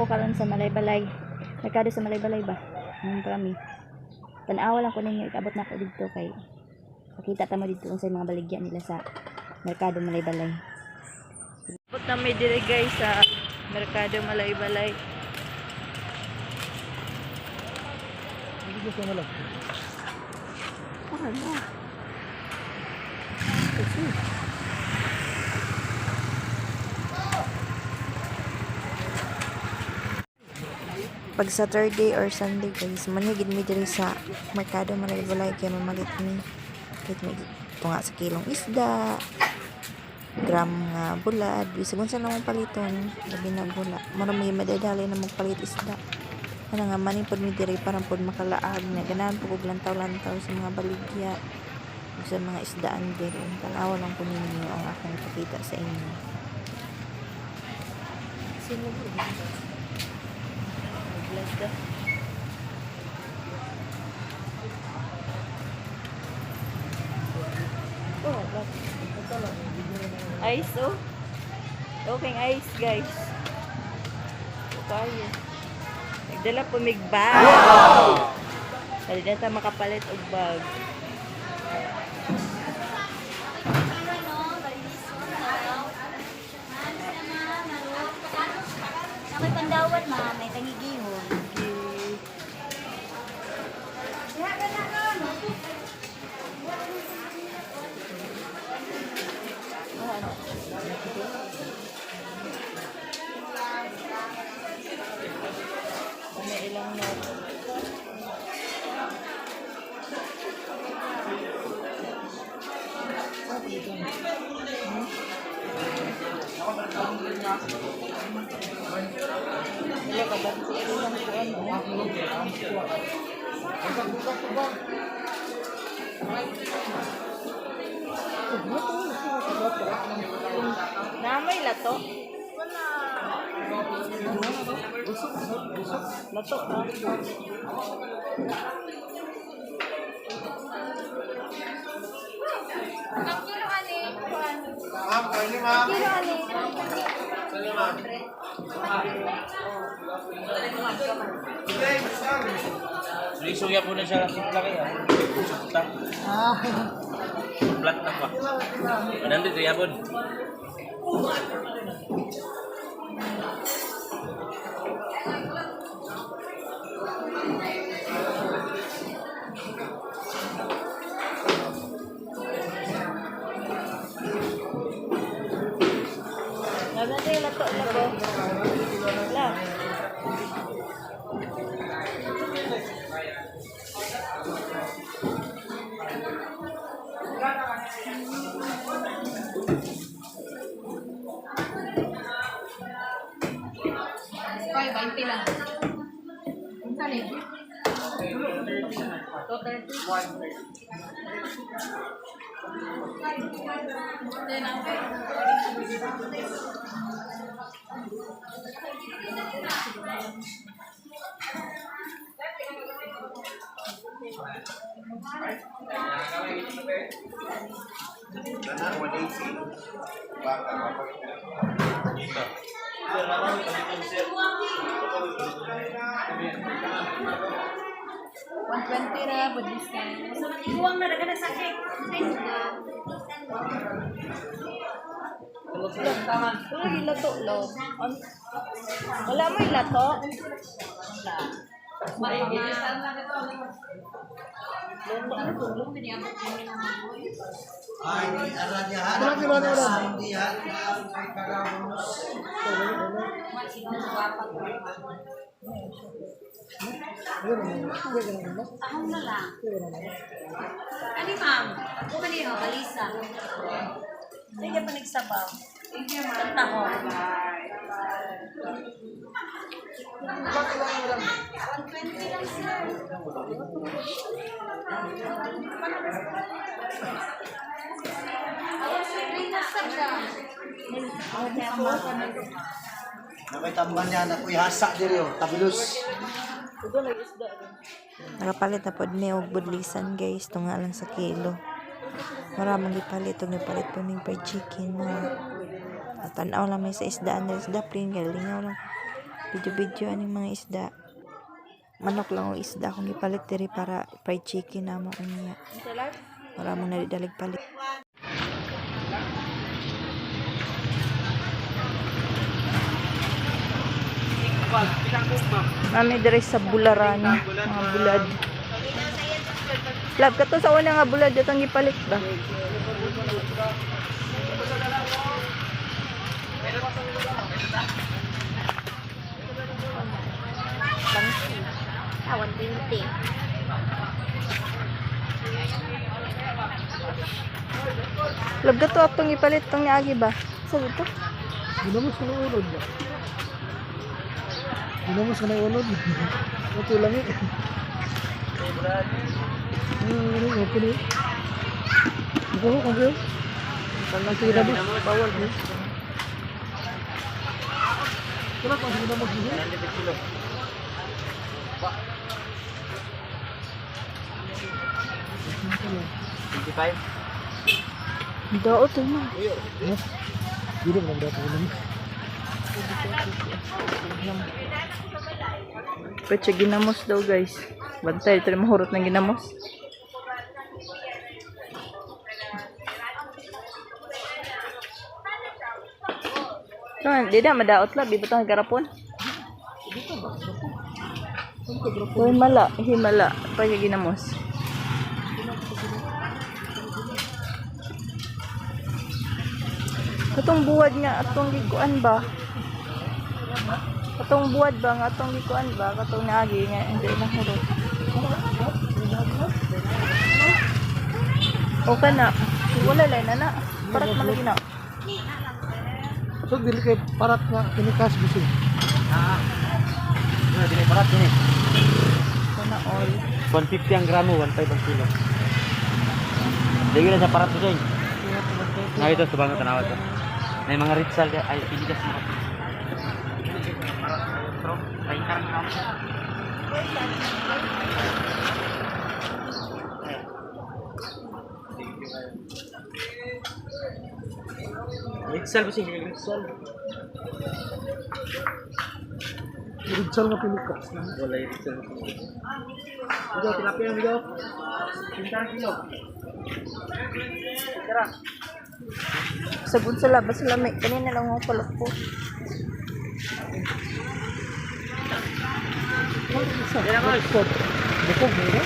Ko karon sa Malaybalay. Merkado sa Malaybalay ba? Kami. Tan-awa lang ko ninyo, ikabot na ko didto kay makita ta mo didto unsay mga baligya nila sa Merkado Malaybalay. Abot na mi diri, guys, sa Merkado Malaybalay. Hindi ko malaki. Ano? Pag Saturday or Sunday, guys, manhigid mi diri sa Merkado Malaybalay kay mamalit mi. Kahit may tunga sa kilong isda, gram nga bulad, bisag unsa lang mong paliton, labi na gula. Mura may madadali na magpalit isda. Ano nga manin pod mi diri para pod makalaag na ganahan po kog lantaw-lantaw sa mga baligya ug sa mga isdaan diri. Tan-awa lang po ninyo ang akong ipakita sa inyo. Sino ba? Vlog ka. Oh, vlog. Ice, oh. Okay, ice, guys. Tayo. Nagdala po mig bag. Dali na ta makapalit og bag. Ako'y pandawan, ma. May tangigihon. Okay. Oh, ano? May ilang note. Wala ka ba? Ilang po ano? Namay lato? Lato ka? Ma'am, kayo ni ma'am. Sali, ma'am. Suya po na siya ng simpla kaya. Sakta. Ah. Flat na pa. 100 riyabon. Wala na yung lato na ko. Wala. Koy, 20 lang. Saan eh? 230. Dana, 180. Baka, Dito. 120 ra, budlis ka. Sa na daga na sakit. Wala yung lato, lo. Wala mo yung lato? Wala. Ahong na lang. Ani ma'am? Ako man niyo, balisa. Sige pa nagsabaw. Thank you, ma'am. Tahong. 120 lang, sir. Nakoy tamban niya, nakoy hasa diri oh, tabilus. Ugo na isda rin. Nakapalit na pod mi og budlisan, guys, tunga lang sa kilo. Maraming gipalit og nipalit po ming fried chicken mga. Tanaw lang may sa isdaan diri sa daplin kay lingaw lang. Video-video aning mga isda. Manok lang o isda akong gipalit diri para fried chicken na mo unya. Wala mo nadidalig palit. Mami diri sa bularan, mga bulad. Lab kato sa una nga bulad atong gipalit ba? Ah, 120. Lab kato atong gipalit tong niagi ba? Sa dito? Ginamos ka ng ulod ba? Ginamos ka ng ulod. Okay lang eh. Ah, okay na. Ako ko kayo. Sige na ba? Bawal ba? Wala pa ginamos niya. Daot eh, ma. Dili mo na dapat ulam. Pecha ginamos daw guys. Bantay ito mahurot ng ginamos. So, di na madaot la, bibutang garapon. So, himala, himala, pa ginamos. Katong buwad nga atong giguan ba? Katong buwad ba nga atong gikuan ba katong naagi nga hindi na hurot. Okay na. Wala lay na na. Parat man lagi na. So dili kay parat nga kinikas gusto. Dili parat dili. Sana all. 150 ang gramo, 15 ang kilo. Dili na sa parat ko dyan. Na ito sa bango tanawa to. May mga ritsal ay piligas mo. Ritsal ba siya? Ritsal. Rijal nga pinikas. Wala yung ritsal. Bigaw, tilapia ang bigaw. 50 kilo. Sabon sa labas sa lamig. Kanina lang ako palok po. Bukog mo na.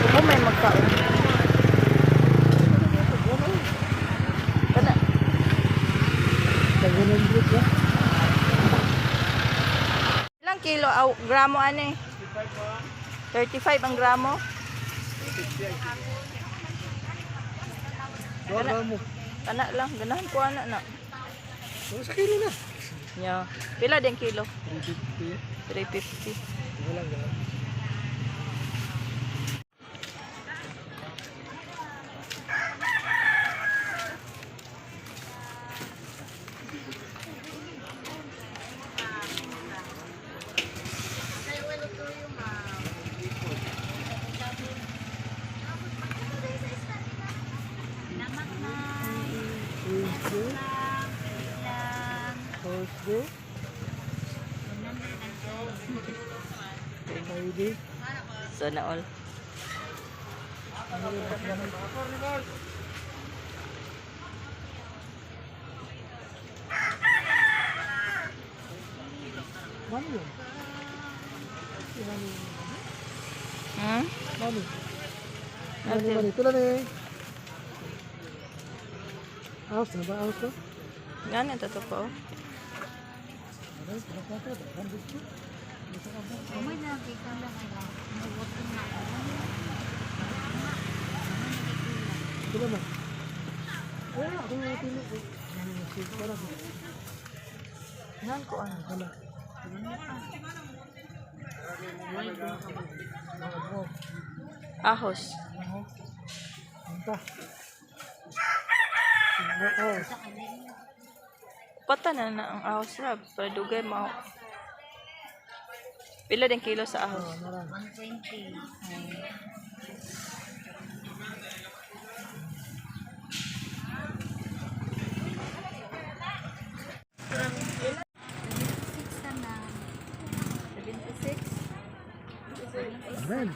Ako may magkaon. Kana. Tag 100 ba? Ilang kilo aw gramo ane? 35 ang gramo. Wala mo. Kana lang ganahan ko ana na. Wala sa kilo na. Nya. Pila din kilo? 350. 350. Wala lang. Tuesday. Thursday. Friday. Sana all. Mano yun? Hmm? Mano. Mano, mano. Ito lang eh. Ahos na ba? Ahos na? Gani tato ko. Ito lang. Ay, ako nga pilo ko. Parang Ganahan ko ano. wala. Ahos. Anta. Oo. Pata na na ang ahos rab. Para dugay mao. Pila din kilo sa ahos? 120. Six na na. Bayad.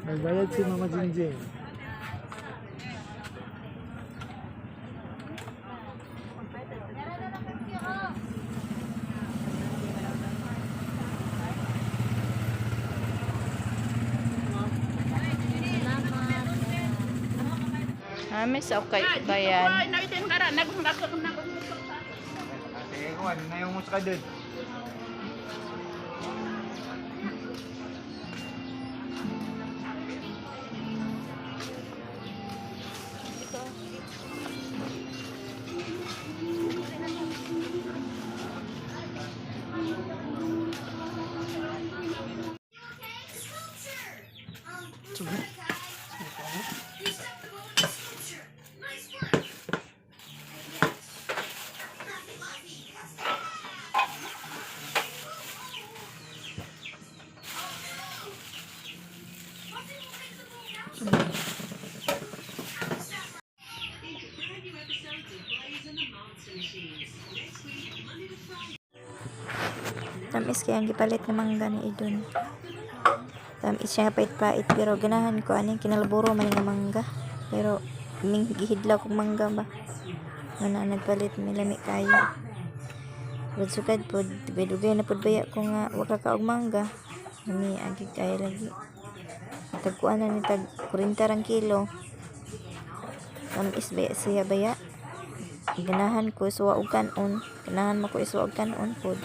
Nagbayad si Mama Jingjing. Ami sa okay bayan. Tamis kay ang gipalit nga mangga ni Idon. Tamis siya nga pait-pait pero ganahan ko aning kinalburo man nga mangga. Pero ming gihidlaw kog mangga ba. Nga na nagpalit mi lami kayo. Sugad sugad pod dugay-dugay na pod baya ko nga wa ka kaog mangga. Nami agi kay lagi. Tagkuan na ni tag 40 rang kilo. Tamis baya siya baya. Ganahan ko suwa og kanon. Ganahan mo ko isuwa og kanon pod.